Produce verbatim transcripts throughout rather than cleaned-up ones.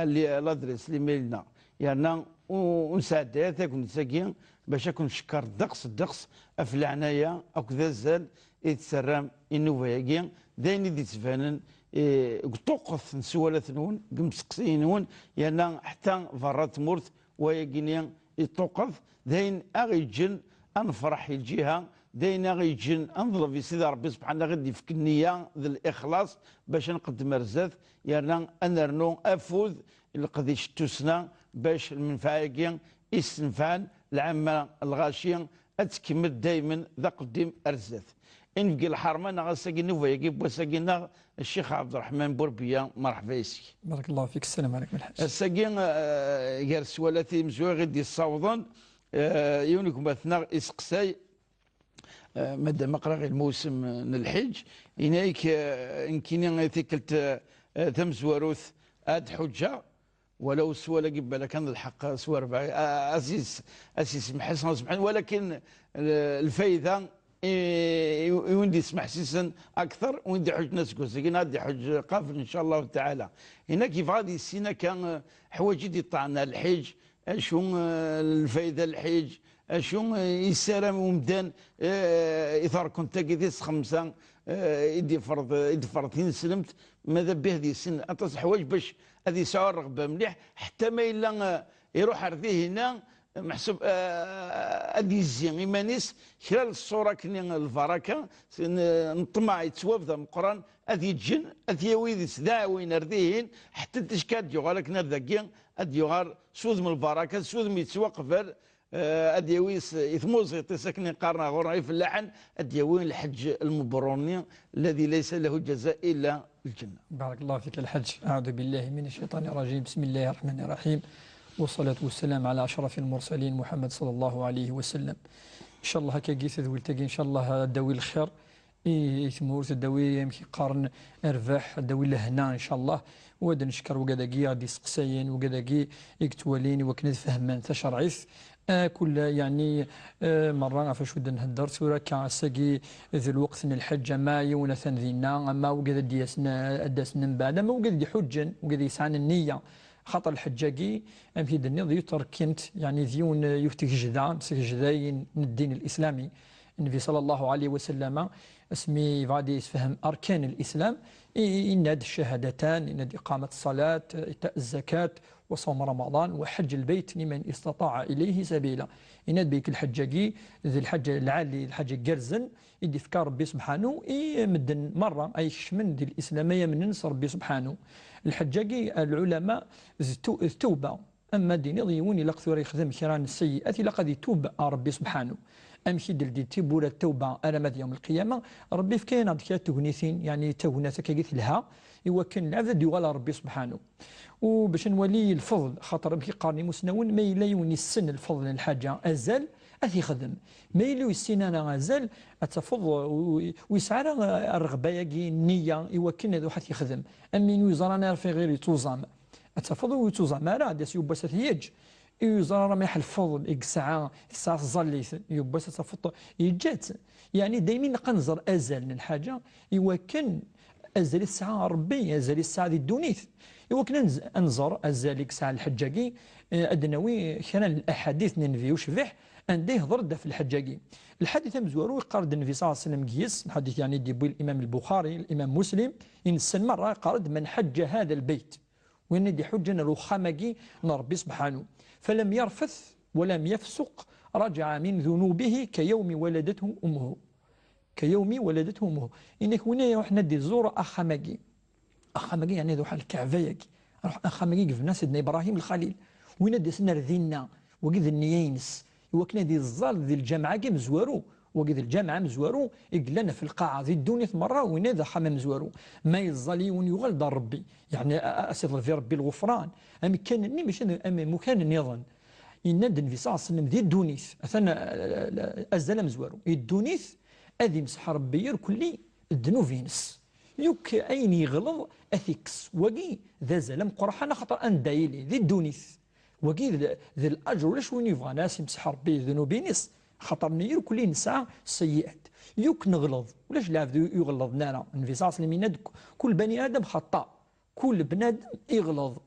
l'adresse, l'email-nneɣ. Yerna ur nesɛedday ara tagnit-agi bac ad ken-ncekker ddeqs ddeqs ɣef leɛnaya akked azal i d-terram i nnuba-agi, d ayen i d-yettbanen deg ṭṭuqqet n sswalat-nwen, deg yimseqsiyen-nwen, yerna ḥetta berra n tmurt, wayagi-nni yeṭṭuqqet, d ayen aɣ-yeǧǧen ad nefreḥ i lǧiha, d ayen aɣ-yeǧǧen ad neḍleb i Sidi Ṛebbi Sebḥan aɣ-d-yefk nniya d lixlaṣ bac ad nqeddem ar zdat, yerna ad nernu afud i leqdic n tussna bac lmenfeɛ-agi i s-nefɛen lɛamma lɣaci ad tkemmel daymen d aqeddim ar zdat. Inebgi lḥerma neɣ ass-agi nnuba-agi n wass-agi-nneɣ, Ccix Ɛebderreḥman Burbiya, merḥba yes-k. Barakallahu fik, sslam ɛlikum a lḥaǧ. Ass-agi, eh, gar sswalat imezwura i d-yessawḍen, eh, yiwen n gma-tneɣ iseqsay, eh, madam aql-aɣ i lmewsem n lḥiǧ, yenna-yak, eh, nekkini i tikkelt, eh, tamezwarut ad ḥuǧǧeɣ, walaw sswal-agi balak kan d lḥeqq s werbeɛ, a-, a s-is-, a s-isemḥes neɣ semḥen, walakin, eh, lfayda i, i, i win d-yesmeḥsisen akter, win d-iḥuǧǧen aseggas-agi, ad d-iḥuǧǧ qabel, ncallah taɛala. Inak yebɣa ad yissin akka, eh, ḥwaǧ i d-iṭṭɛen ar lḥiǧ, acu, eh, lfayda n lḥiǧ, acu, eh, yessaram umdan, eh, i terkent-agi tis xemsa, eh, i d-ifreḍ, i d-ifreḍ tineslemt, ma d abih ad yissin aṭas n ḥwaǧ bac ad yesɛu rreɣba mliḥ, ḥetta ma yella, eh, iruḥ ar dihin-a, meḥsub, eh, ad yezzi iman-is, kra n ṣṣura akken lbaraka, n, n ṭṭmeɛ yettwabda meqqran, ad yeǧǧen, ad t-yawi d-, s daɛwin ar dihin, ḥetta ticki ad d-yuɣal akken ar dagi, ad d-yuɣal s udem lbaraka, s udem yettwaqbal, eh, ad yawi s, i tmuẓiṭ-is akken i qqaren ɣur ifellaḥen, ad yawi lḥeǧǧ lmebrur-nni, الذي ليس له جزاء إلا الجنة. بارك الله فيك الحاج. أعوذ بالله من الشيطان الرجيم. بسم الله الرحمن الرحيم. والصلاة والسلام على أشرف المرسلين محمد صلى الله عليه وسلم. إن شاء الله هكاكي تدويلتاكي إن شاء الله ad d-tawi lxir i, i tmurt, ad d-tawi amek i qqaren rrbeḥ, ad d-tawi lehna إن شاء الله. U ad neckeṛ wigad-agi i ɣ-d-iseqsayen, wigad-agi i yettwalin i wakken ad fehmen tacerɛit. Akk, yeɛni, eh, merra ɣef acu d-nhedder tura akka, ass-agi d lweqt n lḥeǧǧ, ama yiwen atan dinna, ama wigad ad d-yasen, ad d-asen mbeɛd, ama wigad d-iḥuǧǧen, wigad yesɛan nniya. Xaṭer lḥeǧǧ-agi, amek i d-tenniḍ, yuterkent, yeɛni d yiwen, yiwet tgejda, s tgejdayin n ddin lislami. Nnbi ṣalla Llahu ɛalayhi wa sallama, asmi yebɣa ad yessefhem arkan lislam, i, i, yenna-d ccahadatan, yenna-d iqamat ṣṣalat, ita zzakat, وصوم رمضان وحج البيت لمن استطاع إليه سبيلا. Yenna-d belk lḥeǧǧ-agi d lḥeǧǧ lɛali, d lḥeǧǧ igerrzen i d-ifka Ṛebbi subḥanu i medden merra ay ikecmen di lislam, ay amnen s Ṛebbi subḥanu. Lḥeǧǧ-agi, lɛulama, d tu-, d tewba. Ama d-tiniḍ yiwen ilaq tura yexdem kra n sseyyi'at, ilaq ad itub ar Ṛebbi subḥanu. Amek i d-ldi tiwwura n tewba alamma d yawm lqiyama, Ṛebbi yefka-yaneɣ-d kra n tegnitin, yeɛni tagnit akkagi telha, i wakken lɛebd ad d-yuɣal ar Ṛebbi subḥanu. U bac ad nwali lfeḍl, xaṭer amek i qqaren imusnawen, ma yella yiwen yessen lfeḍl n lḥaǧa, azal, ad t-yexdem. Ma yella ur yessin ara azal, ad tafeḍ, ur, ur yesɛi ara rreɣba-agi, nniya, i wakken ad iruḥ ad t-yexdem. Am win ur yeẓran ara fi ɣir yettuẓam. Ad tafeḍ ur yettuẓam ara, ad as-yiwwas ad t-yeǧǧ. Ur yeẓra ara mliḥ lfeḍl i yesɛa, tesɛa tẓallit, yiwwas ad tafeḍ yeǧǧa-tt. Yeɛni daymi neqq ad nẓer azal n lḥaǧa, i wakken azal i tesɛa Ṛebbi, azal i tesɛa di ddunit. I wakken ad nz-, ad nẓer azal i yesɛa lḥeǧǧ-agi, eh, ad d-nawi kra n laḥadit n Nnbi ucbiḥ, anda ihḍer-d ɣef lḥeǧǧ-agi. Lḥadit amezwaru, iqqar-d Nnbi ṣalla Llahu ɛalayhi wa sallam deg-s, lḥadit yeɛni d-yewwi Limam Lbuxari, Limam Muslim, i nessen merra, iqqar-d: من حج هذا البيت, win i d-iḥuǧǧen ar uxxam-agi n Ṛebbi subḥanu, فلم يرفث ولم يفسق رجع من ذنوبه كيوم ولدته أمه. كيوم ولدته أمه. Inek win i iruḥen ad d-iẓur axxam-agi. Axxam-agi, yeɛni ad iruḥ ar Lkaɛba-agi. Iruḥ axxam-agi i yebna Sidna Ibrahim Lxalil. Win ad d-yasen ar dinna, wagi d nniya-ines. I wakken ad iẓẓal di lǧameɛ-agi amezwaru. Wagi d lǧameɛ amezwaru i yellan ɣef lqaɛa di ddunit merra, winna d axxam amezwaru. Ma yeẓẓal yiwen, yuɣal-d ar Ṛebbi. Yeɛni a-, a-, a s-iḍleb i Ṛebbi lɣufran. Amekkan-nni mačči d am imukan nniḍen. Yenna-d Nnbi ṣalla Llahu ɛalayhi wa sallam, di ddunit, atan, a-, a-, a-, azal amezwaru. Di ddunit, ad imseḥ Ṛebbi irkelli ddnub-ines. Yuk ayen yeɣleḍ ad t-ikkes. Wagi d azal ameqqran, axaṭer anda yili, di ddunit. Wagi d, d laǧer, ulac win yebɣan ad as-imseḥ Ṛebbi ddnub-ines, xaṭer irkelli nesɛa sseyyi'at. Yuk neɣleḍ, ulac lɛebd ur iɣellḍen ara. Nnbi ṣalla Llahu ɛalayhi wa sallam yenna-d: كل بني آدم خطاء. Kul bnadem iɣleḍ.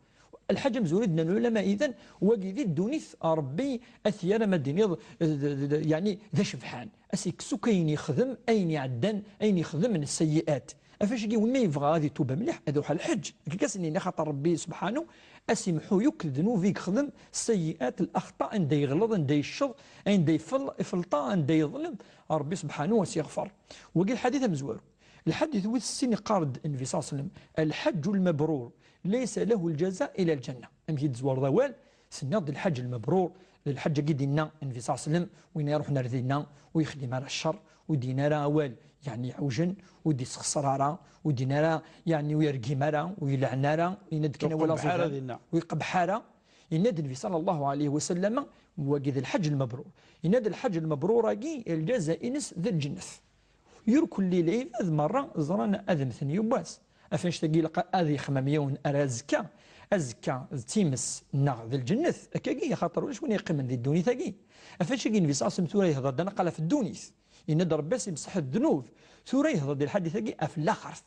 Lḥaǧ amezwaru i d-nnan lɛulama idan, wagi di ddunit, Ṛebbi ad t-yerr, ma d-tiniḍ, d, d, d, yeɛni d acebḥan. Ad s-yekkes akk ayen yexdem, ayen iɛeddan, ayen yexdem n sseyiat. Ɣef wacagi, win ma yebɣa ad itub mliḥ, ad iruḥ ɣer lḥeǧ. Akka i s-nini, axaṭer Ṛebbi subḥanu ad s-imḥu yakk ddnub i yexdem, sseyiat, laxṭa, anda yeɣleḍ, anda yecceḍ, anda yfel-, ifelṭa, anda yeḍlem, Ṛebbi subḥanu ad s-yeɣfer. Wagi lḥadit amezwaru. Lḥadit wis sin, iqqar-d Nnbi ṣalla Llahu ɛalayhi wa sallam: "Lḥeǧǧu lmabrur laysa lahu lǧaza illa lǧanna." Amek i d-tezwareḍ awal? Tenniḍ-d lḥeǧǧ lmebrur, d lḥeǧǧ-agi d-inna Nnbi ṣalla Llahu ɛalayhi wa sallam, win iruḥen ar dinna, ur yexdim ara ccer, ur d-yenni ara awal, yeɛni iɛujen, ur d-yessexṣer ara, ur d-yenni ara, yeɛni ur yergim ara, ur yelɛen ara, yenna-d kan awal aẓidan, ur iqebbeḥ ara. Yenna-d Nnbi ṣalla Llahu ɛalayhi wa sallam, wagi d lḥeǧǧ lmebrur. Yenna-d lḥeǧǧ lmebrur-agi, lǧaza-ines d lǧennet. Irkelli lɛibad merra ẓran ad mmten yiwwas. Ɣef annect-agi ilaq ad yexmem yiwen ar azekka. Azekka d times neɣ d lǧennet. Akkagi, axaṭer ulac win yeqqimen di ddunit-agi. Ɣef wacagi Nnbi ṣalla Llahu ɛalayhi wa sallam tura yehder-d anaqqal ɣef ddunit. Yenna-d Ṛebbi ad s-imseḥ ddnub. Tura yehder-d di lḥadit-agi ɣef laxert.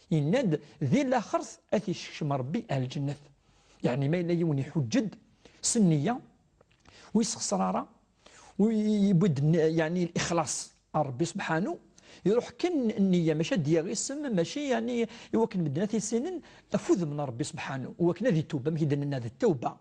Yenna-d di laxert ad t-isekcem Ṛebbi ar lǧennet. Yeɛni ma yella yiwen iḥuǧǧ-d s nniya, ur yessexṣer ara, ur yewwi-d nn-, yeɛni lixlaṣ ar Ṛebbi subḥanu, iruḥ kan nniya, mačči ad d-yaɣ isem, mačči yeɛni i wakken medden ad t-issinen, ɣef udem n Ṛebbi subḥanu, i wakken ad itub, amek i d-nenna d ttawba.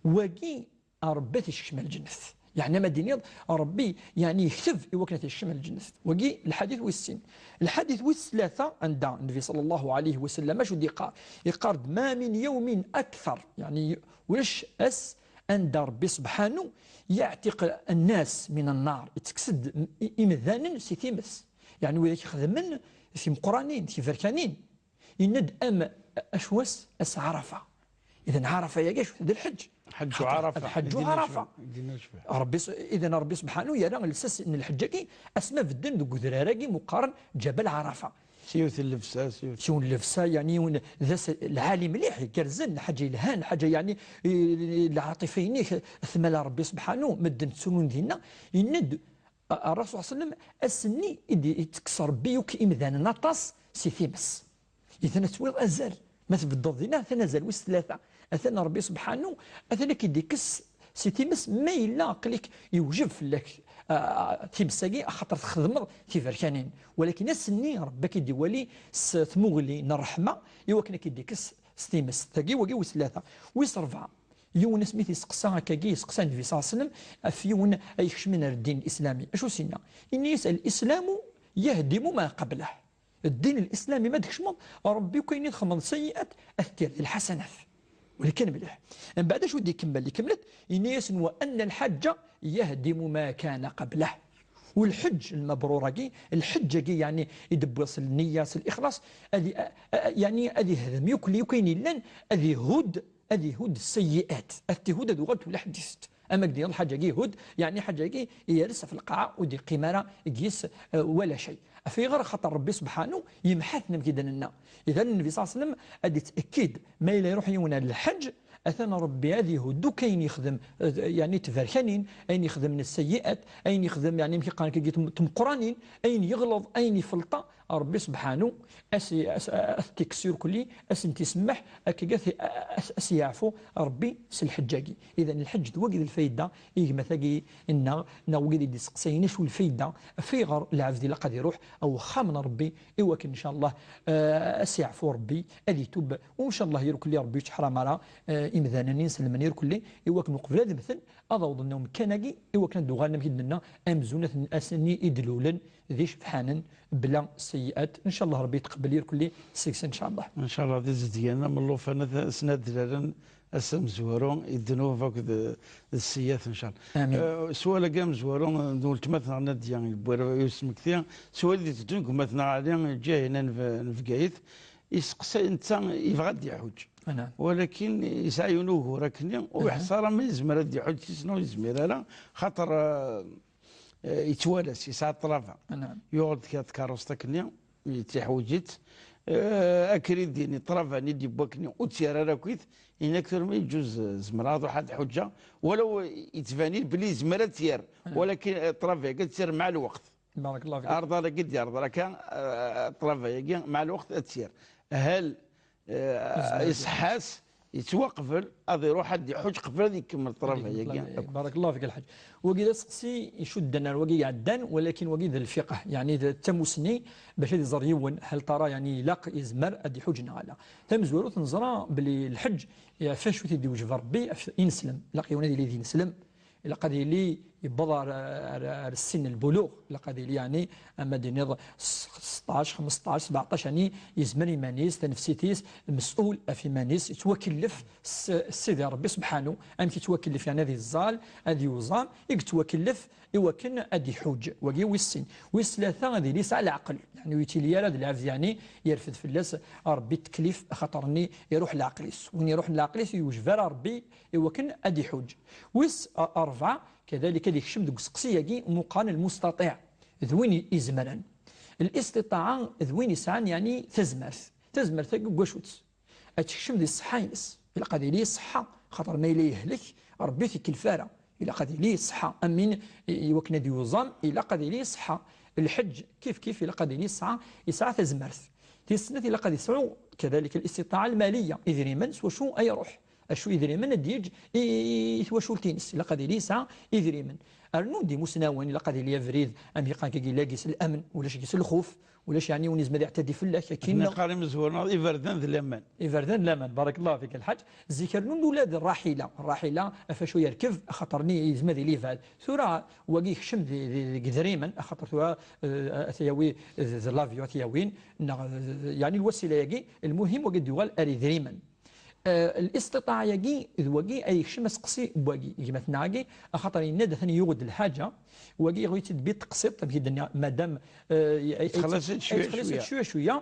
Wagi Ṛebbi ad t-isekcem ar lǧennet. Yeɛni, ma d-tiniḍ, Ṛebbi, yeɛni, yekteb i wakken ad t-isekcem ar lǧennet. Wagi, lḥadit wis sin. Lḥadit wis tlata, anda Nnbi ṣalla Llahu ɛalayhi wa sallam, acu d-yeqqar? Yeqqar-d: "Ma min yawmin akthar", yeɛni, ulac ass anda Ṛebbi subḥanu yeɛtiq nnas min nnar, ittekkes-d i-, imdanen si times. Yeɛni, widak ixedmen timeqqranin, tiberkanin. Yenna-d am acu ass, ass Ɛarafa. Idan Ɛarafa-yagi acu? D lḥeǧǧ. Ḥeǧǧu Ɛarafa. Ḥeǧǧu Ɛarafa. Ṛebbi s-, idan Ṛebbi subḥanu yerra lsas n lḥeǧǧ-agi, asma bedden deg udrar-agi meqqaren Ǧabal Ɛarafa. S yiwet n llebsa, s yiwet. S yiwen n llebsa, yeɛni yiwen d ass lɛali mliḥ, igerrzen, lḥaǧa yelhan, lḥaǧa yeɛni, i, i, lɛaṭifa-inek tmala Ṛebbi subḥanu, medden ttunun dinna, yenna-d, A-, Ṛṛasul ṣalla Llahu ɛalayhi wa sallam, ass-nni i d-, i d-ittekkes Ṛebbi yakk imdanen aṭas si times. Atan ad twiḍ azal. Ma tbeddeḍ dinna, atan azal wis tlata. Atan Ṛebbi subḥanu, atan ad k-id-ikkes si times, ma yella aql-ik yewjeb fell-ak, a, a, times-agi, axaṭer txedmeḍ tiberkanin. Walakin ass-nni, Ṛebbi ad k-id-iwali s tmuɣli n ṛṛeḥma, i wakken ad k-id-ikkes s times. Tagi, wagi wis tlata. Wis ṛebɛa. Yiwen asmi t-iseqsa akkagi, iseqsa Nnbi ṣalla Llahu ɛalayhi wa sallam ɣef yiwen ay ikecmen ar ddin l-islami. Acu s-yenna? Yenna-yas: "Al-islamu yahdimu ma qablah." Ddin l-islami ma d-tkecmeḍ, Ṛebbi akk ayen i txedmeḍ d sayyi'at, ad t-yerr d lḥasanat. Wali kan mliḥ. Mbeɛd acu d-ikemmel? Ikemmel-d, yenna-yasen: "Wa anna al-ḥajja yahdimu ma kana qablah." U lḥeǧǧ lmebrur-agi, lḥeǧǧ-agi, yeɛni, i d-tewwiḍ s nniya, s lixlaṣ, ad i-, a-, a-, yeɛni, ad ihdem yakk, yakk ayen yellan, ad ihudd, ad ihudd sseyi'at, ad t-ihudd, ad uɣal tewla ḥeddist. Ama deg-, lḥaǧa-agi ihudd, yeɛni, lḥaǧa-agi yers ɣef lqaɛa, ur d-iqqim ara deg-s, eh, wala cay. Ɣef ayɣer? Axaṭer Ṛebbi subḥanu yemḥa-ten, amek i d-nenna. Idan, Nnbi ṣalla Llahu ɛalayhi wa sallam ad d-yett'ekkid, ma yella iruḥ yiwen ar lḥeǧǧ, atan Ṛebbi ad ihudd akk ayen yexdem, eh, yeɛni, tiberkanin, ayen yexdem n sseyi'at, ayen yexdem, yeɛni, amek i qqaren akkagi, tem-, tmeqqranin, ayen yeɣleḍ, ayen ifelṭa, Ṛebbi subḥanu, as-, as-, as-, ad t-ikkes irkelli, ad sen-t-isemmeḥ, akkagi ad t-, as-, as-yeɛfu Ṛebbi s lḥeǧǧ-agi. Idan, lḥeǧǧ d wagi d lfayda i gma-tagi-nneɣ, neɣ wigi i d-iseqsayen, acu lfayda, ɣef ayɣer lɛebd ilaq ad iruḥ ar wexxam n Ṛebbi, i wakken, ncallah, eh, ad s-yeɛfu Ṛebbi, ad itub, u ncallah irkelli Ṛebbi ur yettḥaram ara, eh, imdanen, inselmen irkelli, i wakken uqbel ad mmten, ad awḍen i umkan-agi, i wakken ad d-uɣalen, amek i d-nenna, amzun ad ten-, ass-nni i d-lulen d icebḥanen, bla sseyi'at. Ncallah Ṛebbi yetqebbel irkelli seg-sen, ncallah. Ncallah, d izedgan am llufan ad s-nadlalen ass amezwaru i ddnub akked d sseyi'at, ncallah. Amin. Eh, sswal-agi amezwaru n weltma-tneɣ Nadya, yewwi usmekti, sswal i d-iteddun deg gma-tneɣ Ɛli, ǧǧiha-ina n Bgayet, iseqsay netta, yebɣa ad d-iḥuǧ. Anɛam. Walakin yesɛa yiwen ugur akkenni, ur iḥṣa ara ma yezmer ad d-iḥuǧ, tis neɣ ur yezmir ara, xaṭer, eh, eh, yettwalas, yesɛa ṭṭlaba. Anɛam. Yuɣ-d kra tkeṛṛust akkenni, yettiḥuǧ-itt. Eh, akridi-nni, ṭṭlaba-nni d-yewwi akkenni, ur tt-yerr ara akkit, yenna-k tura ma yeǧǧuz, eh, zemreɣ ad ruḥeɣ ad ḥuǧǧeɣ, walaw yettban-iyi belli yezmer ad tt-yerr, walakin, eh, ṭṭlaba-agi ad tt-yerr mɛa lweqt. Barakallahu fik. Arḍal-agi d-yerḍel akka, eh, ṭṭlaba-agi, mɛa lweqt ad tt-yerr. Hal, eh, iṣeḥḥa-s, Yettwaqbel ad iruḥ ad iḥuǧ qbel ad ikemmel ṭṭlaba-agi. Barakallahu fik a lḥaǧ. Wagi d aseqsi icudden ar wagi iɛeddan, walakin wagi d lfiqh, yeɛni d tamusni bac ad iẓer yiwen hal tara, yeɛni ilaq, yezmer ad iḥuǧ neɣ ala. Tamezwarut neẓra belli lḥeǧ ɣef acu i t-id-iwjeb Rebbi, ɣef ineslem. Ilaq yiwen ad yili d ineslem, ilaq ad yili yewweḍ ar, ar, ar ssin n lbuluɣ, ilaq ad yili, yeɛni, ama d-iniḍ s-, seṭṭac, xmesṭac, sebɛeṭṭac, yeɛni yezmer iman-is, tanefsit-is, mes'ul ɣef iman-is, yettwakellef s, s Sidi Rebbi subḥanu. Amek yettwakellef? Yeɛni ad iẓẓal, ad yuẓam, i yettwakellef i wakken ad iḥuǧ. Wagi wis sin. Wis tlata, ad yili yesɛa leɛqel, yeɛni ur yettili ara d lɛebd, yeɛni yerfed fell-as Rebbi tteklif, axaṭer-nni iruḥ leɛqel-is. Win iruḥen leɛqel-is, ur yewjeb ara Rebbi i wakken ad iḥuǧ. Wis a-, rebɛa, kadalik ad ikcem deg useqsi-agi meqqar lmustaṭiɛ, d win i-, izemren. Listiṭaɛa d win yesɛan, yeɛni, tazmert. Tazmert-agi deg wacu-tt? Ad tekcem di ṣṣeḥḥa-ines. Ilaq ad yili ṣṣeḥḥa, xaṭer ma yella yehlek, Rebbi ur t-ikellef ara. Ilaq ad yili ṣṣeḥḥa. Amin i, i wakken ad yuẓam, ilaq ad yili ṣṣeḥḥa. Lḥeǧ kif kif, ilaq ad yili yesɛa, yesɛa tazmert. Tis snat, ilaq ad yesɛu kadalik listiṭaɛa lmaliya, idrimen s wacu ay iruḥ. Acu idrimen ad d-yeǧǧ i, i, i twacult-ines. Ilaq ad yili yesɛa idrimen. Rnu d imusnawen, ilaq ad yili abrid, amek iqqar-k, agi, ulac gis lamn, ulac gis lxuf, ulac, yeɛni, win izmer ad iɛtadi fell-ak, akin. Akken iqqar imezwura, iberdan d laman. Iberdan d laman, barakallahu fik a lḥaǧ. Zik rnu ula d rraḥila. Rraḥila, ɣef acu yerkeb, axaṭer-nni yezmer ad yili yebɛed. Tura, wagi yekcem di, di, deg idrimen, axaṭer tura, eh, ad t-yawi d, d l'avion ad t-yawin, neɣ d, d, yeɛni lwasila-agi, lmuhim wagi d-yuɣal ar idrimen. Eh, listiṭaɛa-agi d wagi ay yekcem aseqsi n wagi, gma-tneɣ-agi, axaṭer yenna-d atan yuɣ-d lḥaǧa, wagi yuɣ-itt-id bi teqsiṭ, amek i d-nniɣ, madam, eh, ay-, ay-, yettxelliṣ-itt ay cwiya yettxelliṣ-itt cwiya. Cwiya cwiya.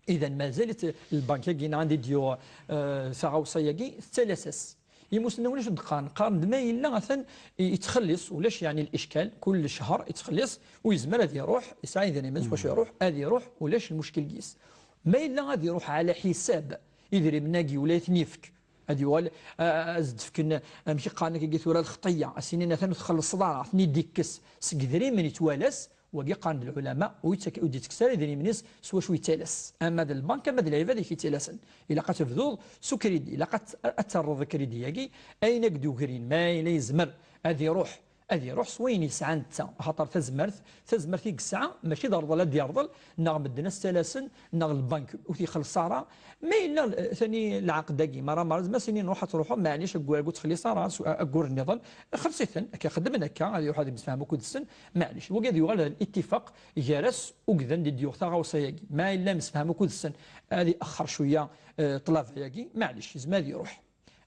Idan mazal-itt lbank-agi neɣ anda i d-yuɣ, eh, taɣawsa-agi, tettalas-as. Imusnawen acu d-qqaren? Qqaren-d ma yella atan i-, yettxelliṣ, ulac yeɛni lickal, kul ccher yettxelliṣ, u yezmer ad iruḥ, yesɛa idrimen s wacu iruḥ, ad iruḥ, ulac lmuckil deg-s. Ma yella ad iruḥ ɛla ḥisab idrimen-agi, ula i ten-yefk, ad yuɣal, a-, a-, ad s-d-fken, amek i qqaren akka tura, lxeṭṭiyya, a s-inin atan ur txellṣeḍ ara, ad ten-id-ikkes seg idrimen yettwalas, wagi qqaren-d lɛulama, ur yettak-, ur d-yettekkes ara idrimen-is s wacu yettalas. Ama d lbank, ama d lɛibad i k-yettalasen. Ilaq ad tebduḍ s ukridi, ilaq ad, ad terreḍ akridi-agi, ayen ak-d-ugrin, ma yella yezmer ad iruḥ, ad iruḥ s wayen yesɛa netta, axaṭer tazmert, tazmert i yesɛa, mačči d arḍel ad d-yerḍel, neɣ medden ad s-ttalasen, neɣ lbank ur t-ixelleṣ ara. Ma yella, eh, tani lɛaqed-agi, mara mara, ma s-inin ruḥ ad truḥeḍ, maɛlic, aggur, aggur ur ttxelliṣ ara, s-, aggur nniḍen, xelleṣ-iten, akka xedmen akka, ad iruḥ ad yemsefham akked-sen, maɛlic. Wagi ad yuɣal d ittifaq gar-as ugdan di d-yuɣ taɣawsa-agi. Ma yella yemsefham akked-sen, ad iexxer cwiya, eh, ṭṭlaba-agi, maɛlic, yezmer ad iruḥ.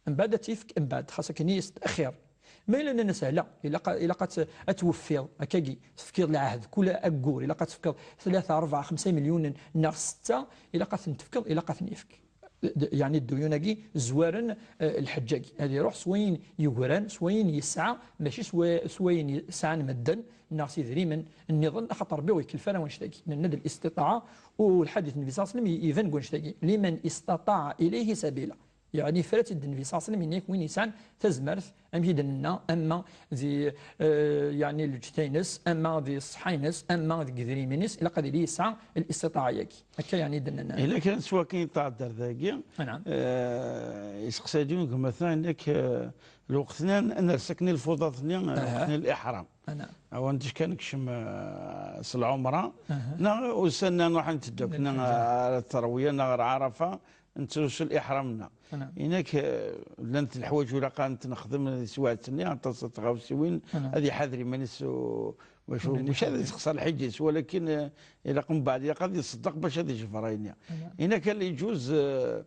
Mbeɛd ad t-yefk, mbeɛd, xas akken i yestexir. Ma yella nnan-as ala, ilaq, ilaq ad t-, ad tweffiḍ, akkagi, tefkiḍ lɛahd, kul aggur, ilaq ad tefkiḍ tlata, rebɛa, xemsa imelyunen neɣ setta, ilaq ad ten-tefkeḍ, ilaq ad ten-yefk. D-, yeɛni dduyun-agi zwaren, eh, lḥeǧǧ-agi. Ad iruḥ s wayen yegran, s wayen yesɛa, mačči s wa-, s wayen yesɛan medden, neɣ s idrimen nniḍen, axaṭer Rebbi ur ikellef ara wanect-agi. Nenna-d listiṭaɛa, u lḥadit n Nnbi ṣalla Llahu ɛalayhi wa sallam i-, iban deg wanect-agi. Liman istaṭaɛa ilayhi sabila. Yeɛni, yefra-tt-id Nnbi ṣalla Llahu ɛalayhi wa sallam, yenna-yak win yesɛan tazmert, amek i d-nenna, ama di, eh, yeɛni, lǧetta-ines, ama di ṣṣeḥḥa-ines, ama deg idrimen-is, ilaq ad yili yesɛa listiṭaɛa-agi. Akka, yeɛni, i d-nenna. Yella kra n sswayeɛ i tɛedder dagi. Anɛam. Eh, yesteqsa-d yiwen gma-tneɣ, yenna-k, eh, lweqt-nni ad ners akken i lfuḍat-nni, eh, lweqt-nni liḥram. Anɛam. Awa, nečč kan nekcem, eh, s lɛumra, neɣ ussan-nni nruḥ nteddu akken, eh, ar Tarwiya neɣ ar Ɛarafa, nettlusu liḥram-nneɣ. Anɛam. Inak, eh, llant leḥwayeǧ ur ilaq ad tent-nexdem di teswiɛt-nni, aṭas n tɣawsiwin, ad iḥader iman-is u-, bac u-, bac ad yessexṣer lḥeǧǧ-is, walakin, eh, ilaq mbeɛd, ilaq ad iṣeddeq bac ad ijber ayen-nni. Anɛam. Inak, la yeǧuz, eh,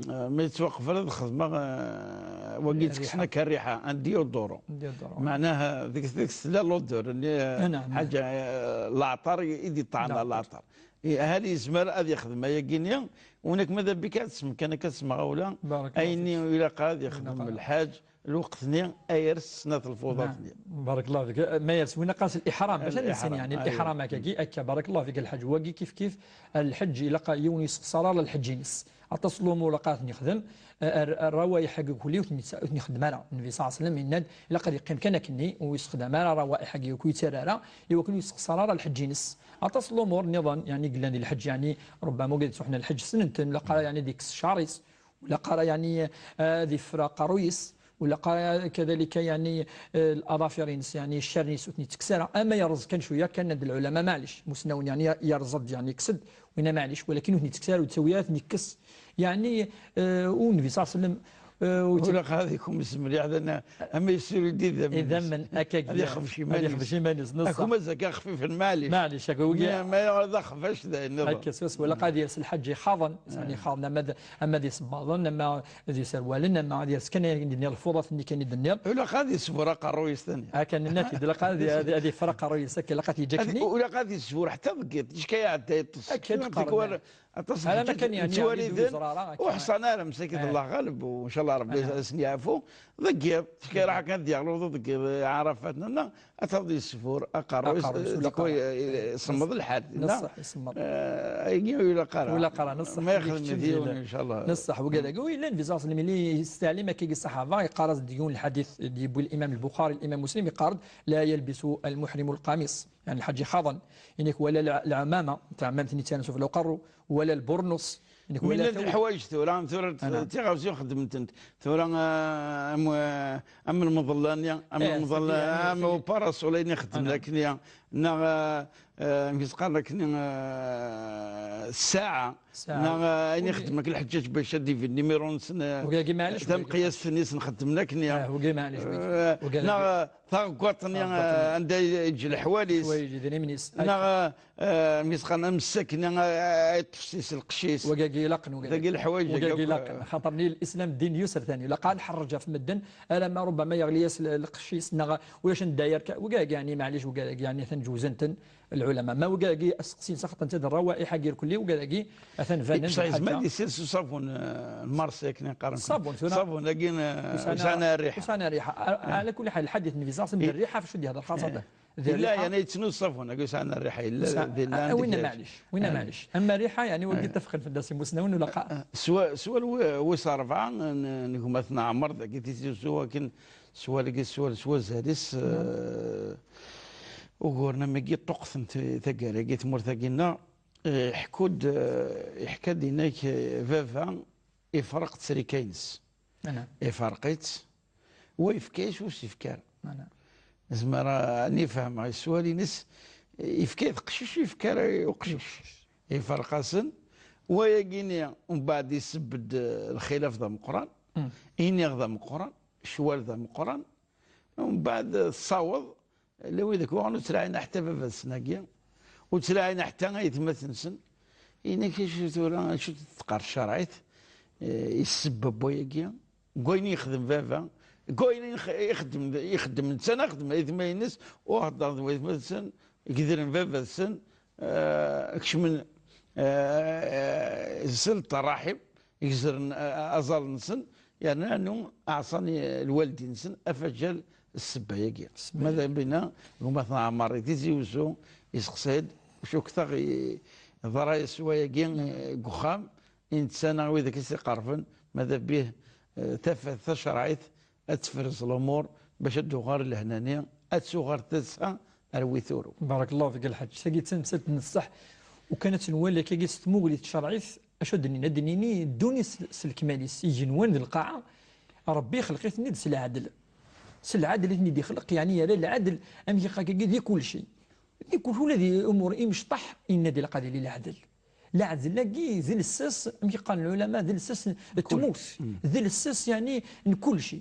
eh, ma yettwaqbel ad xedmeɣ, eh, wagi ad yettekksen akka rriḥa, un déodorant. Déodorant. Meɛnaha, deg, deg tella l'odeur, nni, eh, anɛam, ḥaǧa, eh, leɛṭer i, i d-iṭṭɛen leɛṭer. I, hal yezmer ad yexdem ayagi-nni, u nekk ma d abik ad semkan akka semɣawla, barakallahu fik, ayenni ilaq ad yexdem lḥaǧ, lweqt-nni ayers snat lfuḍat-nni. Barakallahu fik. Ma yers win qqaren-as liḥram, bac ad nessin, yeɛni, liḥram akkagi, akka, barakallahu fik a lḥaǧ. Wagi kif kif, lḥeǧǧ ilaq yiwen ur yessexṣar ara lḥeǧǧ-ines. Aṭas n lumuṛ ilaq ad ten-yexdem, eh, ar-, rawaiḥ-agi akk ur ten-yexdem ara. Nnbi ṣalla Llahu ɛalayhi wa sallam yenna-d, ilaq ad yeqqim kan akkenni, ur yessexdam ara rawaiḥ-agi akk, ur yettarra ara, i wakken ur yessexṣar ara lḥeǧǧ-ines. Aṭas n lumuṛ nniḍen, yeɛni, i yellan di lḥeǧǧ, yeɛni, rubbama wigad yettruḥen lḥeǧǧ ssnen-ten, ilaq ara, yeɛni, ad yekkes ccer-is, ولا قرا يعني آه، ذي فرا قرويس، ولا قرا كذلك يعني آه، الاظافر ينس، يعني الشرنيس وثني تكسرة. اما يرز كان شويه، كان عند العلماء معلش مسنون يعني يرزد يعني كسد، وينا معلش، ولكن وثني تكسر وتسويات نكس يعني آه، والنبي صلى الله عليه وسلم آه، وت- ولا قاعد يكون مسمر يعني، اما يصير يديد اذا من هذا يخفش هذا يخفش يمانيس. يمانيس نص اكو مزا كان خفيف، معليش. معليش هكا ويا ما ما يرضى خفاش ذا النظر. هكا سوس ولا قاعد يرسل الحج يخاضن يعني خاضن اما ذا اما ذي صباضن اما ذي سروالن اما ذي سكن يعني الفوضى اللي كان يدنيا. ولا قاعد يصبر قرويس ثاني. هكا الناتي دلا قاعد هذه هذه فرق قرويس هكا لقات هذه يجاكني. ولا قاعد يصبر حتى ضقيت ايش كي يعدي يتصل اكيد قرن. اتصل على ما كان يعني توالي ذن وحصان على مساكت الله غالب وان شاء الله ربي سنيعفو. ضقيت كي راح كان ديالو ضقيت عرفاتنا. اتفضل السفور اقرويس اقرويس ولا ديكو قرا. يصمد الحال لا؟ نصح يصمد. آه، يجي ولا قرا ولا قرا نصح ما يخدم ديون ان شاء الله. نصح وقال لك وي لين فيزاس اللي يستعلم كي الصحابه يقارز ديون الحديث اللي يبوي الامام البخاري الامام مسلم يقارض: لا يلبس المحرم القميص، يعني الحج خاضا، انك ولا الع- العمامه تاع عمامه نيتان سوف لو قروا، ولا البرنس، انك من ولا ثوب. الحوايج ثورة ثورة أنا. تيغاوزي خدمت انت ثورة آه، ام آه، ام المظلانية ام إيه، المظلة يعني ام وباراسولين يخدم أنا. لك نيا نا آه، آه، كيف قال لك نيا آه، الساعة ساعة. نا آه، عين يخدم لك الحجاج باش ديفيد نيميرو نسن وكاكي معلش ثم وكاكي. قياس تنيس نخدم لك نيا آه، وكاكي معلش وكاكي. آه، وكاكي. نا ثاغكواط نيا ثاغكواط. آه، عندها يجي الحوايج حوايج ديال مينيس. نا آه، ميسقان مسكنة آه، تفسيس القشيس. وكاكي لاقن وكاكي. ذاك الحوايج وكاكي لاقن خاطر ني الاسلام دين يسر ثاني لا قال حرج في مدن الا ما ربما يغلي ياس القشيس نغ وياش نداير وكاكي يعني معليش وكاكي يعني ثنجوزنتن العلماء ما وكاكي اسقسين سخط انت الروائح غير كلي وكاكي اثن فانن بصح زمان دي سير صابون آه، المارسيك نقارن صابون ثنا صابون لكن وسانا الريحه وسانا الريحه على كل حال الحديث النبي صلى الله عليه وسلم الريحه في شو دي هذا خاصه لا يعني يتسنو الصفون أقول سعنا الريحة إلا ذي اللي آه، وين معليش وين معليش اما ريحه يعني وقت تفخر في الداسي مسنون ولا قا آه، سوا سوا الو- ويس أربعة ن- نقوم أثناء عمر ذاك تيزي سوا كن سوا لقي سوا سوا زاليس آه، وقورنا ما قيت طقث انت ثقاري قيت مور ثقينا آه، حكود آه، يحكى ديناك آه، فافا يفرق تسري كاينس نعم يفرقيت ويفكاش وسيفكار نعم زعما راني فاهم غير السؤال ينس يفكا يتقشش يفكا يقشش يفرقاسن ويقيني ومن بعد يسبد الخلاف ذا مقران إني ذا مقران شوال ذا مقران ومن بعد الصاوض لو إذا كون تراعينا حتى بابا السناقية وتراعينا حتى يتمثل سن إنك شو ثورة شو تتقار الشرعيت يسبب ويقيا كوين يخدم بابا كوين يخ- يخدم يخدم نتا نخدم اذ ما ينس وهضر ذ ويث ما تسن قدر بابا تسن آه، كش من آه، آه، سلطة رحم يزرن آه، أزال نسن يعني أنه أعصاني الوالدين نسن أفجل السباياكي ماذا بينا هما ثنا عمار تيزي وزو يسقسيد وشو كثر ضرايا سواياكي قخام إنسان ويدك يسقرفن ماذا به آه، تف- تشرعيت ad tefrez lumuṛ bac ad d-tuɣal lehna-nni ad tuɣal tadsa ar wi turew. بارك الله فيك الحاج. تاقي تنسات نصح وكانت نوالي كاكي ستموغلي تشرعيت اش دنين دنيني دوني سلكماليس يجنوان ذي القاعة. ربي خلقيتني سلعدل سلعدل يتني دي خلق يعني يا العدل ام يخاكي ذي كل شيء ذي كل شيء الذي امور امشطح ان دي القاضي للعدل. Leɛdel-agi d lsas, amek i qqaren lɛulama, d lsas n tmurt, d lsas yeɛni n kulci.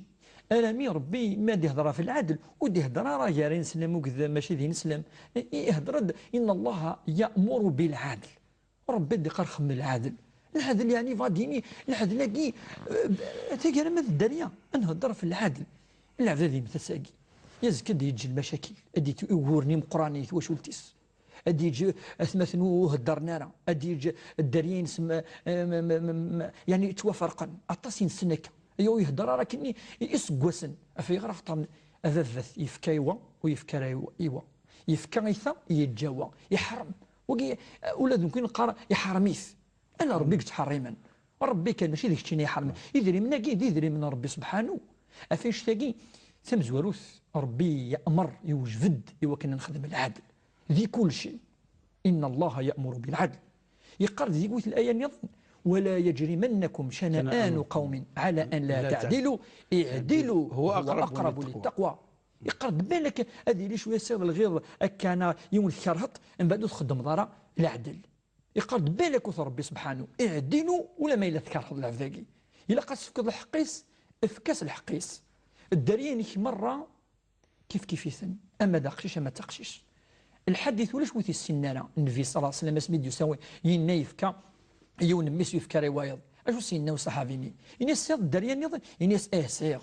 Alami Ṛebbi ma d-ihdeṛ ɣef lɛedl, ur d-ihdeṛ ara gar ineslem akked mačči d ineslem. I-, ihdeṛ-d, إن الله يأمر بالعدل. Ṛebbi ad d-iqqar xdem lɛedl. Lɛedl yeɛni bɣa d-yini, lɛedl-agi, eh, taggara ma d dderya, ad nheddeṛ ɣef lɛedl. Lɛebd ad yemmet ass-agi. Yazekka ad d-yeǧǧ lmacakil, ad d-yettu uguren imeqqranen i twacult-is. Ad d-yeǧǧ atmaten ur heddren ara, ad d-yeǧǧ dderya-ines m-, m-, m-, m-, m-, yeɛni ttwaferqen. Aṭas i nessen akka. Aya ur ihedder ara akken i, i iseggasen. Ɣef ayɣer? Axaṭer ababat yefka i wa, ur yefka ara i wa, i wa. Yefka i ta, yeǧǧa wa. Iḥrem. Wagi, ula d nekkni neqqar iḥrem-it. Ala Ṛebbi i yettḥerrimen. Ṛebbi kan, mačči d keččini iḥermen. Idrimen-agi d idrimen n Ṛebbi subḥanu. Ɣef annect-agi, tamezwarut, Ṛebbi yeɛmer, yewjed-d i wakken ad nexdem lɛedl. Di kulci. إن الله يأمر بالعدل. Yeqqar di yiwet n laya nniḍen, ولا يجرمنكم شنآن قوم على أن لا تعدلوا، اعدلوا هو أقرب للتقوى. Iqerreb balak ad yili cwiya s lɣiḍ akka, yiwen tkerheḍ, mbeɛd ur txeddmeḍ ara leɛdel. Iqerreb balak ur Ṛebbi subḥanu, iɛdil ula ma yella tkerheḍ lɛebd-agi. Ilaq ad s-tefkeḍ lḥeqq-is, efk-as lḥeqq-is. Dderya-inek merra kif kif-iten, ama d aqcic ama d taqcict. Lḥadit ulac wi t-yessinen ara. Nnbi ṣalla Llahu ɛalayhi wa sallam asmi d-yusa, yenna yefka yiwen mmi-s, yefka i wayeḍ. Acu s-yenna uṣaḥabi-nni? Yenna-yas: "Tesɛiḍ dderya nniḍen?" Yenna-yas: "Ih, sɛiɣ."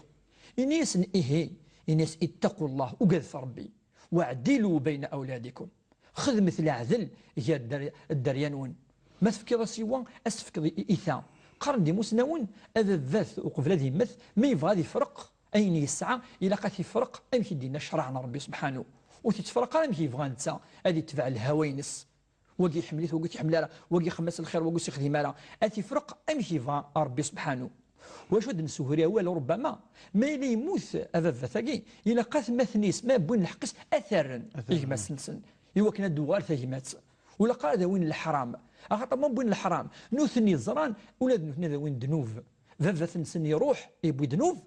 Yenna-yas: "Ihi." Yenna-yas: "Ittaqu Llah, ugadet Ṛebbi. Waɛdilu bayna awladikum." Xedmet leɛdel gar dder-, dderya-nwen. Ma tefkiḍ-as i wa, ad s-tefkeḍ i, i, i ta. Qqaren-d imusnawen, ababat uqbel ad yemmet, ma yebɣa ad ifreq ayen yesɛa, ilaq ad t-ifreq amek i d-yenna ccṛeɛ n Ṛebbi subḥanu. Ur t-ittefreq ara amek yebɣa netta, ad itbeɛ lhawa-ines. Wagi iḥemmel-it, wagi ur t-iḥemmel ara, wagi ixemmem-as lxir, wagi ur s-ixdim ara. Ad t-ifreq amek yebɣa Ṛebbi subḥanu. Wacu ad d-nessuhri awal, rubbama, ma yella yemmut ababat-agi, ilaq atmaten-is, ma wwin lḥeqq-is, ad t-rren i gma-tsen-nsen, i wakken ad d-tuɣal tagmat. Ur ilaq ara ad awin leḥram, axaṭer ma wwin leḥram, nutni ẓran, ula d nutni ad awin ddnub. Baba-tsen iruḥ, iwwi ddnub,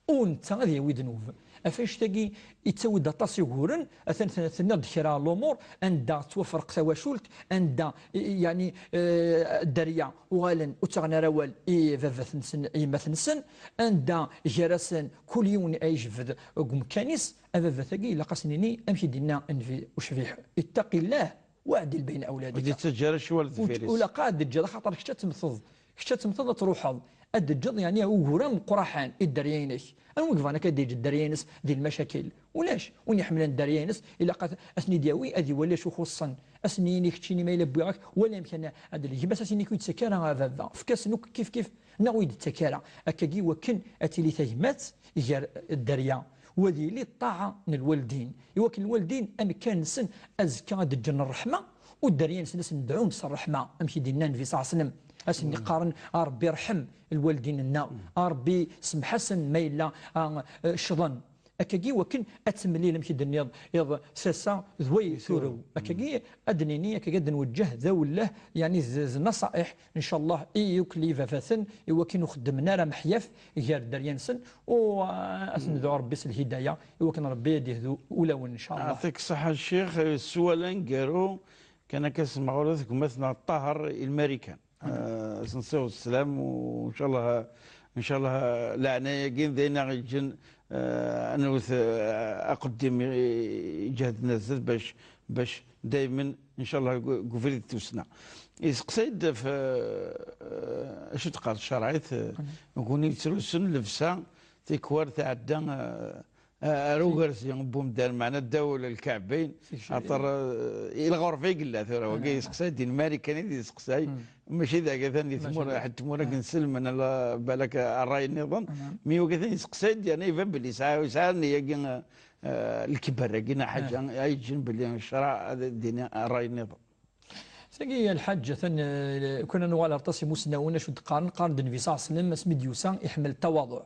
u netta ad yawi ddnub. Ɣef annect-agi, yettawi-d aṭas n wuguren, atan ten-, tenniḍ-d kra n lumuṛ, anda tettwafreq tawacult, anda, i-, i-, yeɛni, eh, dderya uɣalen ur ttaɣen ara awal i baba-tsen, i yemma-tsen, anda gar-asen kul yiwen ad yejbed deg umkan-is, ababat-agi ilaq ad s-nini, amek i d-yenna nnbi ucbiḥ: "Ittaqi Llah, waɛdil bayna awladik." Ur d-ittaǧǧa ara ccwal deffir-is. Ur ilaq ara ad d-teǧǧeḍ, axaṭer kečč ad temmteḍ. Kečč ad temmteḍ, ad truḥeḍ. Ad d-teǧǧeḍ, yeɛni, ugur ameqqraḥan i dderya-inek. Anwa i yebɣan akka ad d-yeǧǧ dderya-ines di lmacakil? Ulac. Win iḥemmlen dderya-ines, ilaq ad, ad ten-id-yawi, ad iwali acu xuṣṣen. Ad sen-yini: "Keččini ma yella wwiɣ-ak, wali amek ara neɛdel." Gma-s ad s-yini: "Ur yi-d-ttak ara a baba." Efk-asen akk kif kif, neɣ ur yi-d-ttak ara. Akkagi, iwakken ad tili tagmat gar dderya, u ad yili ṭṭaɛa n lwaldin. Iwakken lwaldin, amkan-nsen, azekka ad d-ǧǧen ṛṛeḥma, u dderya-nsen ad sen-dɛun s ṛṛeḥma, amek i d-yenna nnbi ṣalla Llahu ɛalayhi wa sallam. Ad sen-qqaren: "A Ṛebbi, rḥem lwaldin-nneɣ, a Ṛebbi, semmeḥ-asen ma yella, ah, ccḍen." Akkagi, iwakken ad temlil, amek i d-tenniḍ, iḍ s ass-a d way turew. Akkagi, ad d-nini, akkagi ad d-nweǧǧeh d awelleh, yeɛni d, d naṣa'iḥ, ncallah, i yakk ibabaten, iwakken ur xeddmen ara meḥyaf gar dderya-nsen, u, ah, ad sen-nedɛu Ṛebbi s lhidaya, iwakken Ṛebbi ad yehdu ulawen, ncallah. Yeɛṭik ṣṣeḥḥa, a Ccix. Sswal aneggaru, kan akka s lmeɣrud, gma-tneɣ Ṭaher i Lmarikan. Ah, ad s-nsiweḍ sslam, u ncallah, ncallah, leɛnaya-agi d ayen aɣ-yeǧǧen, ah, ad nwet, ah, aqeddim i, i iǧehden ar zdat bac, bac daymen, ncallah, deg, deg ubrid n tussna. Yesteqsay-d ɣef, ah, acu d-teqqar tcerɛit, ah, nekkni yettrusun llebsa tikwal tɛedda, ah, ar ugerzi n wemdan, meɛna ddaw lkeɛbayen, axaṭer, eh, i lɣerba i yella tura. Wagi yesteqsay-d, di Lmarikan i d-yesteqsay, mačči d atan di tmura, ḥedd tmura akken selmen, ala balak ṛṛay nniḍen. Mi wagi atan yesteqsay-d, yerna iban belli yesɛa, yesɛa nniya-agi, eh, eh, lkiber-agi, neɣ ḥaǧa ay yeǧǧen belli ccṛeɛ ad d-yini ṛṛay nniḍen. Tagi, a Lḥaǧ, atan, eh, kuna nuɣal ar aṭas imusnawen, acu d-qqaren, qqaren-d nnbi ṣalla Llahu ɛalayhi wa sallam, asmi d-yusa, iḥemmel ttawaḍuɛ.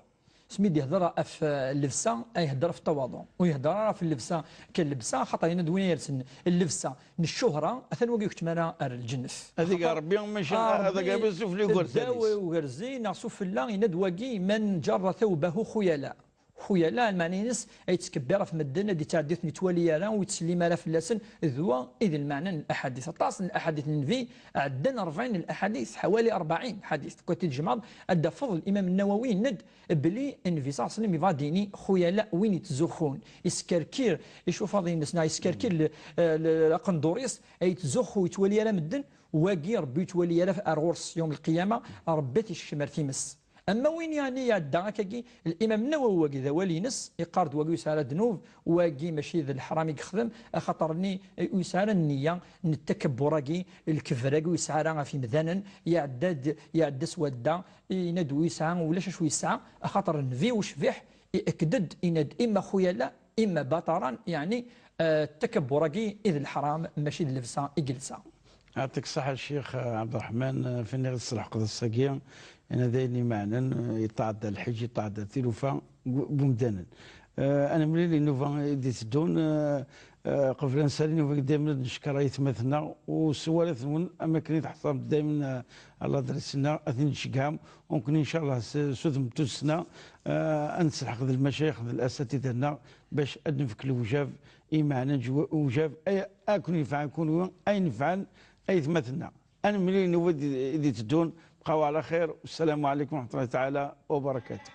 Asmi d-yehder ɣef, eh, llebsa, ihedder ɣef ttawaḍuɛ. Ur ihedder ara ɣef llebsa, kan llebsa, xaṭer yenna-d win yersen llebsa n ccuhra, atan wagi ur ikeččem ara ar lǧennet. Ad ig Ṛebbi, maca ad ig Ṛebbi sufella ugerzi, neɣ sufella, yenna-d wagi: "Man ǧarra tawbahu xuyala." Xuyala, lmeɛna-ines, ay yettkebbir ɣef medden, ad yettɛeddi ur ten-yettwali ara, ur yettsellim ara fell-asen, d wa i d lmeɛna n laḥadit. Aṭas n laḥadit n nnbi, ɛeddan rebɛin n laḥadit, ḥawali rebɛin ḥadit. Kul ad t-id-tjemɛeḍ, ad d-tafeḍ Limam Nnawawi yenna-d belli nnbi ṣalla Llahu ɛalayhi wa sallam yebɣa ad d-yini: "Xuyala", win yettzukun, yeskerkir icufaḍ-ines, neɣ yeskerkir le-, eh, le-, aqendur-is, ay yettzuxxu, ur yettwali ara medden, wagi Ṛebbi ur yettwali ara ar ɣur-s yawm lqiyama, Ṛebbi ad t-isekcem ar times. Ama win, yeɛni, iɛedda akkagi, Limam Nnawawi, wagi d awal-ines, iqqar-d wagi ur yesɛi ara ddnub, wagi mačči d leḥram i yexdem, axaṭer-nni ur yesɛi ara nniya n takabbur-agi, lkebr-agi ur yesɛi ara ɣef yimdanen, iɛedda-d, iɛedda s wadda, yenna-d ur yesɛi, ulac acu yesɛa, axaṭer nnbi ucbiḥ iɛekk-d, yenna-d: "Imma xuyala, imma bataran", yeɛni, eh, takabbur-agi i d leḥram, mačči d llebsa i yelsa. Yeɛṭik ṣṣeḥḥa a Ccix Ɛebderreḥman, eh, finiɣ s lḥeqq d ass-agi, yenna d ayen imeɛnen, eh, yeṭṭɛed ar lḥiǧ, yeṭṭɛed ar tilufa n wemdanen. Eh, ad nemlil i nnuba i d-iteddun, eh, Eh, qbel ad nsali, nufa daymen ad neckeṛ aytmaten-nneɣ u s wawal-nwen, am akken i teḥṣam daymen, eh, ɣer ladris-nneɣ, ad ten-id-tceggɛem. U nekkni, ncallah, s, s udem n tussna, eh, ad nesselḥeq d lmacayix d lasatida-nneɣ bac ad nefk lewjab, imeɛna lewjab, ay, ad ken-yenfeɛ kunwi, ay nefɛen aytmaten-nneɣ. Ad nemlil nnuba i d-, i d-iteddun. Bqaw ɛla xir. Wassalamu ɛalaykum wa raḥmatullahi taɛala wa barakatuh.